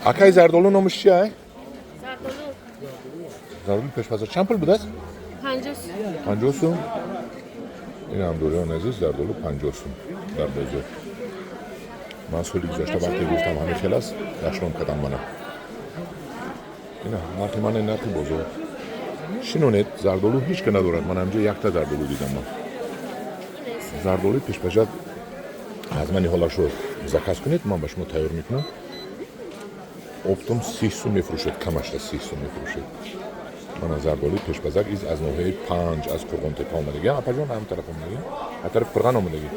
Акай, зардолу номаш чи ай? Зардолу. Зардолу пешпаза чанд пул будааст? 50. 50 сум. Ин ҳам, дӯриён азиз, зардолу 50 сум дар бозор. Ман соли гузашта вақте гуфтам, ҳамин хел аст, дашном кардам мана. Ина нархи мана, нархи бозор. Шинонед, зардолу ҳеҷ ка надорад. Ман ҳамҷо якта зардолу дидам. Ман зардолуи пешпаза аз ман ниҳолашро заказ кунед, ман ба шумо тайёр мекунам. Оптом 30 сум мефурӯшед, камашда 30 сум мефурӯшед. Мана зардолуи пешпазак из аз ноҳияи Панҷ, аз Қурғонтепа омадагӣ. Апаҷон, ҳам тараф омадагӣ, аз тарафи Қурған омадагӣ,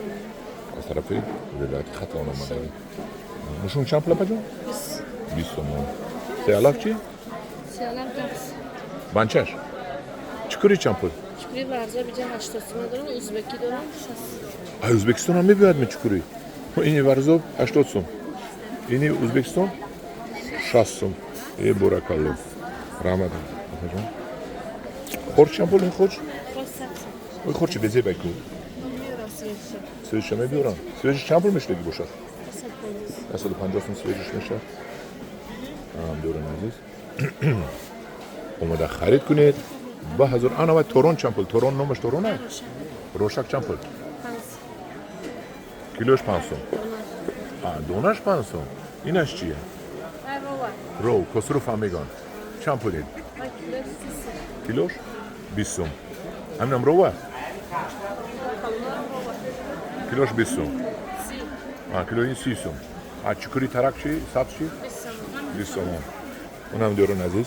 аз тарафи вилояти Хатлон омадагӣ. Мушун чанд пул, апаҷон? 20 сомон. Сеалаф чи? Сеалаф 10. Банчаш чикури чанд пул? Чукури варза биҷа 80 сума дорам, узбекӣ дорам 60. Ай, Ӯзбекистон ҳам мебиёяд ми чукури? Ини Варзоб 80 сум, ини Ӯзбекистон 60 сум. Е, боракалло, раҳмат, апаҷон. Хурч чанд пул ин хурч? Хош 100 сум. Ой, хурчи безебай ку. Свежий ша мебиёрам. Свежий ш чанд пул мешудагӣ бошад? 150 сум свежий ш мешавад. Дӯрон азиз, омода харид кунед ба ҳазор. Анава торон чанд пул? Торон номаш торон ай? Рошак чанд пул? Килош 5 сум, донаш 5 сум. Инаш чие? Ров косруф ҳам меган. Чанд пул ин? Килош 20 сум. Ҳаминам рова, килош 20 сум. Кило ин 30 сум. Чукури тарак чи, сабз чи? 20 сомон. Унам, дӯрон азиз,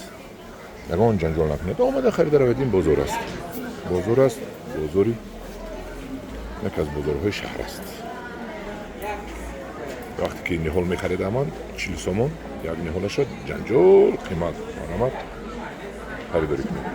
ягон ҷанҷол накунед, омада харида равед. Ин бозор аст, бозор аст, бозори яке аз бозорҳои шаҳр аст. Вақте ки ниҳол мехаридаман 40 сомон як ниҳолаша, ҷанҷол, қимат. Марҳамат, харидорӣ кунед.